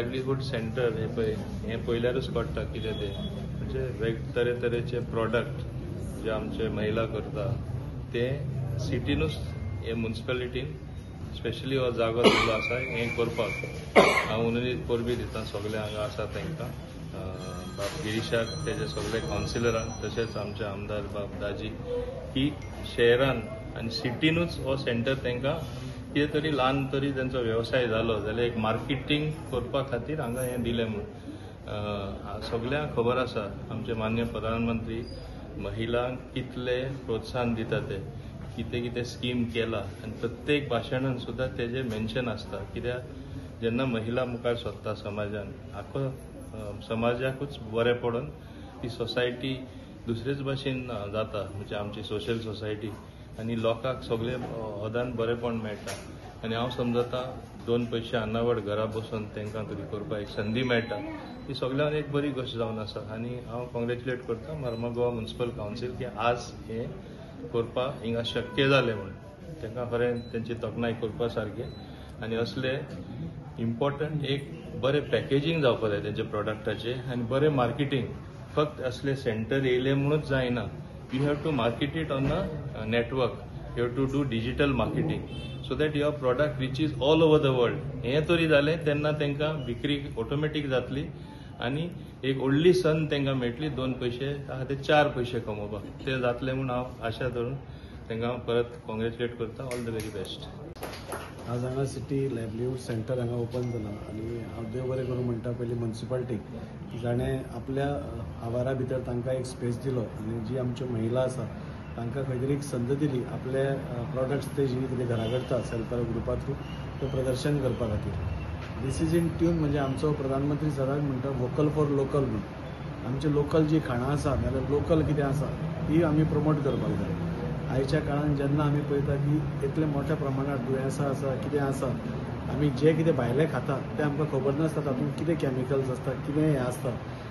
Livelihood centre हें पळय, हें पळयल्यारूच कळटा कितें तें, म्हणजे वेग तरेतरेचे प्रोडक्ट जे आमचे महिला करता ते सिटीनूच हे मुन्सिपालिटीन स्पेशली हो जागो दिल्लो आसा हें करपाक. हांव उमेद परबी दिता सगळे हांगा आसा तांकां, बाब गिरीशाक, तेजे सगळे कावन्सिलरांक, तशेंच आमचे आमदार बाब दाजी, की शहरान आनी सिटीनूच हो सेंटर तांकां कितें तरी ल्हान तरी तेंचो वेवसाय जालो जाल्यार एक मार्केटींग करपा खातीर हांगा हें दिलें म्हूण. सगल्यांक खबर आसा आमचे मान्य प्रधानमंत्री महिलांक कितले प्रोत्साहन दिता, ते कितें कितें स्कीम केला आनी प्रत्येक भाशणान सुद्दां तेजें मेन्शन आसता. कित्याक जेन्ना महिला मुखार सोदता समाजान, आखो समाजाकूच बरें पडून ती सोसायटी दुसरेच भाशेन जाता, म्हणजे आमची सोशल सोसायटी आनी लोकांक सगळे अदान बरेंपण मेळटा. आनी हांव समजता 2 पयशे अन्नावड घरा बसून तांकां तरी करपाक एक संदी मेळटा, ती सगळ्यांक एक बरी गोश्ट जावन आसा. आनी हांव कॉंग्रेच्युलेट करता मार्मागोवा म्युनिसिपल कावन्सील की आज हें करपाक हिंगा शक्य जालें म्हूण. तांकां खरें तेंची तोखणाय करपा सारकें. आनी असले इम्पॉर्टंट एक बरें पॅकेजींग जावपाक जाय तेंच्या प्रोडक्टाचें आनी बरें मार्केटींग. फक्त असले सेंटर येयले म्हणूच जायना, you have to market it on a network, you have to do digital marketing so that your product reaches all over the world. हें तरी जालें तेन्ना तांकां विक्री ऑटोमॅटीक जातली आनी एक व्हडली संद तांकां मेळटली 2 पयशे आहा ते 4 पयशे कमोवपाक. ते जातले म्हूण हांव आशा धरून तांकां परत कॉंग्रेच्युलेट करता. All the very best. आज हांगा सिटी लायवलीहूड सेंटर हांगा ओपन जाला आनी हांव देव बरें करूं म्हणटा पयलीं म्युनिसिपालिटीक, जाणें आपल्या आवारा भितर तांकां एक स्पेस दिलो आनी जी आमच्यो महिला आसा तांकां खंय तरी एक संद दिली आपले प्रोडक्ट्स ते जी कितें घरा करता सेल्फ हेल्प ग्रुपा थ्रू ते प्रदर्शन करपा खातीर. This is in tune, म्हणजे आमचो प्रधानमंत्री सदांच म्हणटा वोकल फॉर लोकल म्हूण. आमचे लोकल जी खाणां आसा नाल्यार लोकल कितें आसा ती आमी प्रमोट करपाक जाय. आयच्या काळान जेन्ना आमी पळयता की इतले मोठ्या प्रमाणात दुयेंसां आसा, कितें आसा, आमी जें कितें भायलें खाता तें आमकां खबर नासता तातूंत कितें कॅमिकल्स आसता, कितें हें आसता.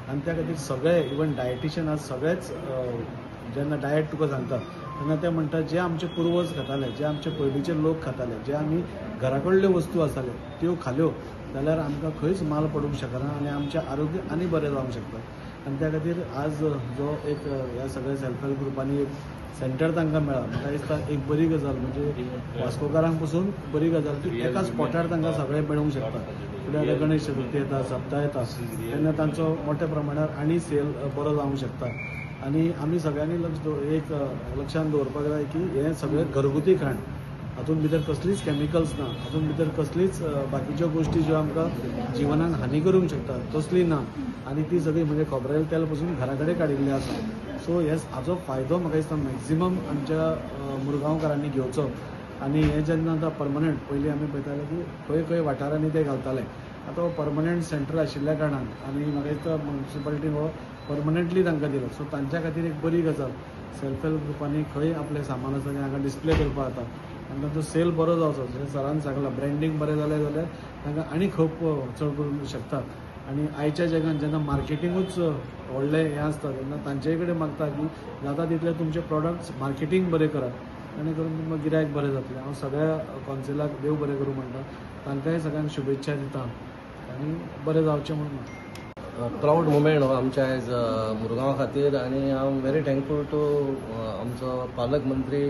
आनी त्या खातीर सगळे इवन डायटिशियन आज सगळेच जेन्ना डायट तुका सांगता तेन्ना ते म्हणटा जे आमचे पुर्वज खाताले, जे आमचे पयलींचे लोक खाताले, जे आमी घरा कडल्यो वस्तू आसताल्यो त्यो खाल्यो जाल्यार आमकां खंयच माल पडूंक शकना आनी आमचें आरोग्य आनी बरें जावंक शकता. आनी त्या खातीर आज जो एक ह्या सगळ्या सेल्फ हेल्प ग्रुपांनी एक सेंटर तांकां मेळ्ळा, म्हाका दिसता एक बरी गजाल, म्हणजे वास्कोकारांक पसून बरी गजाल की एका स्पॉटार तांकां सगळें मेळूंक शकता. फुडें आतां गणेश चतुर्थी येता, सप्ता येता, तेन्ना तांचो मोठ्या प्रमाणार आनी सेल बरो जावंक शकता. आनी आमी सगळ्यांनी लक्ष एक लक्षांत दवरपाक जाय की हें सगळें घरगुती खाण, हातूंत भितर कसलीच कॅमिकल्स ना, हातूंत भितर कसलीच बाकीच्यो गोश्टी ज्यो आमकां जिवनाक हानी करूंक शकता तसली ना, आनी ती सगळी म्हणजे खोबरेल तेल पसून घरा कडेन काडिल्लें आसा. सो हे हाचो फायदो म्हाका दिसता मॅक्झिमम आमच्या मुरगांवकारांनी घेवचो. आनी हें जेन्ना आतां परमनंट, पयलीं आमी पळयताले की खंय खंय वाठारांनी ते घालताले, आतां हो परमनंट सेंटर आशिल्ल्या कारणान आनी म्हाका दिसता म्युनिसिपालिटीन हो परमनंटली तांकां दिलो. सो तांच्या खातीर एक बरी गजाल, सेल्फ हेल्प ग्रुपांनी खंय आपलें सामान आसा तें हांगा डिस्प्ले करपाक जाता आनी तांचो सेल बरो जावचो. जशें सरान सांगलां ब्रँडींग बरें जालें जाल्यार तांकां आनी खूब चड करूंक शकतात. आनी आयच्या जगान जेन्ना मार्केटिंगूच व्हडलें हें आसता तेन्ना तांचे कडेन मागता की जाता तितले तुमचे प्रोडक्ट्स मार्केटींग बरें करात, आनी करून तुमकां गिरायक बरें जातलें. हांव सगळ्या कावन्सिलाक देव बरें करूं म्हणटा, तांकांय सगळ्यांक शुभेच्छा दिता आनी बरें जावचें म्हूण म्हणटा. प्रावड मुमेंट हो आमच्या आयज मुरगांवा खातीर आनी हांव व्हेरी थँकफूल टू आमचो पालक मंत्री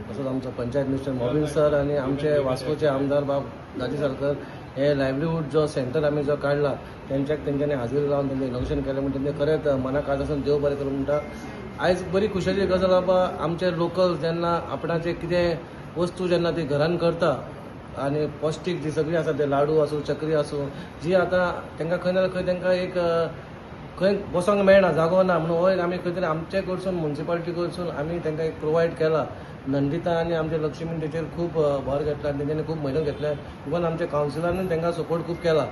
तसोच आमचो पंचायत मिनिस्टर मोबीन सर आनी आमचे वास्कोचे आमदार बाब दाजी सालकर. हे लायवलीहूड जो सेंटर आमी जो काडला तेंच्याक तेंच्यांनी हाजीर लावन तेंचें इनॉग्रेशन केलें म्हण तेंचें खरेंच मनाक आसून देव बरें करूं म्हणटा. आयज बरी खुशाली गजाल बाबा आमचे लोकल जेन्ना आपणाचे कितें वस्तू जेन्ना ती घरान करता आनी पौश्टीक जी सगळी आसा ते लाडू आसूं चकरी आसूं जी आतां तांकां खंय ना खंय तांकां एक खंय बसोंक मेळना, जागो ना, म्हणून हो एक आमी खंय तरी आमचे कडसून म्युनिसिपालिटी कडसून आमी तांकां एक प्रोवायड केला. नंदिता आनी आमचे लक्ष्मीन तेचेर खूब भर घेतला आनी तेंच्यांनी खूब मेहनत घेतल्या, इवन आमच्या कावन्सिलरान तांकां सपोर्ट खूब केला.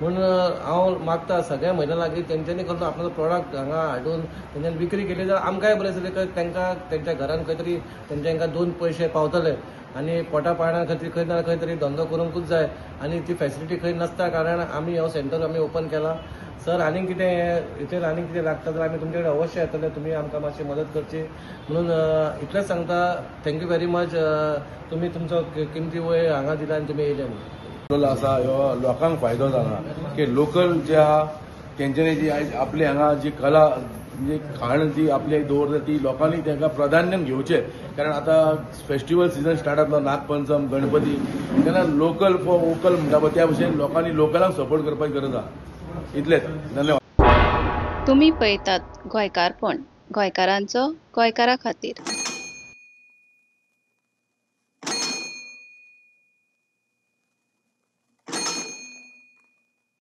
म्हणून हांव मागता सगळ्या महिला लागीं तेंच्यांनी खरो आपलो प्रोडक्ट हांगा हाडून तेंच्यांनी विक्री केली जाल्यार आमकांय बरें दिसलें, तांकां तेंच्या घरान खंय तरी तेंच्या 2 पयशे पावतले आनी पोटा पाण्या खातीर खंय ना खंय तरी धंदो करूंकूच जाय आनी ती फेसिलिटी खंय नासता कारण आमी हो सेंटर आमी ओपन केला. सर आनीक कितें हिचेर आनीक कितें लागता जाल्यार आमी तुमचे कडेन अवश्य येतले, तुमी आमकां मातशी मदत करची म्हणून इतलेंच सांगता. Thank you very much, तुमी तुमचो किमती वेळ हांगा दिला आनी तुमी येयले म्हणून. आसा ह्यो लोकांक फायदो जाला की लोकल जे आहा तेंच्यांनी जी आयज आपली हांगा जी कला म्हणजे खाण जी आपली दवरता ती लोकांनी तांकां प्राधान्य घेवचें, कारण आतां फेस्टिवल सिजन स्टार्ट जातलो, नागपंचम, गणपती, तेन्ना लोकल फॉर वोकल म्हणटा पळय त्या भशेन लोकांनी लोकलांक सपोर्ट करपाची गरज आहा. इतलेंच, धन्यवाद. तुम्ही पळयतात गोंयकारपण, गोंयकारांचो गोंयकारा खातीर.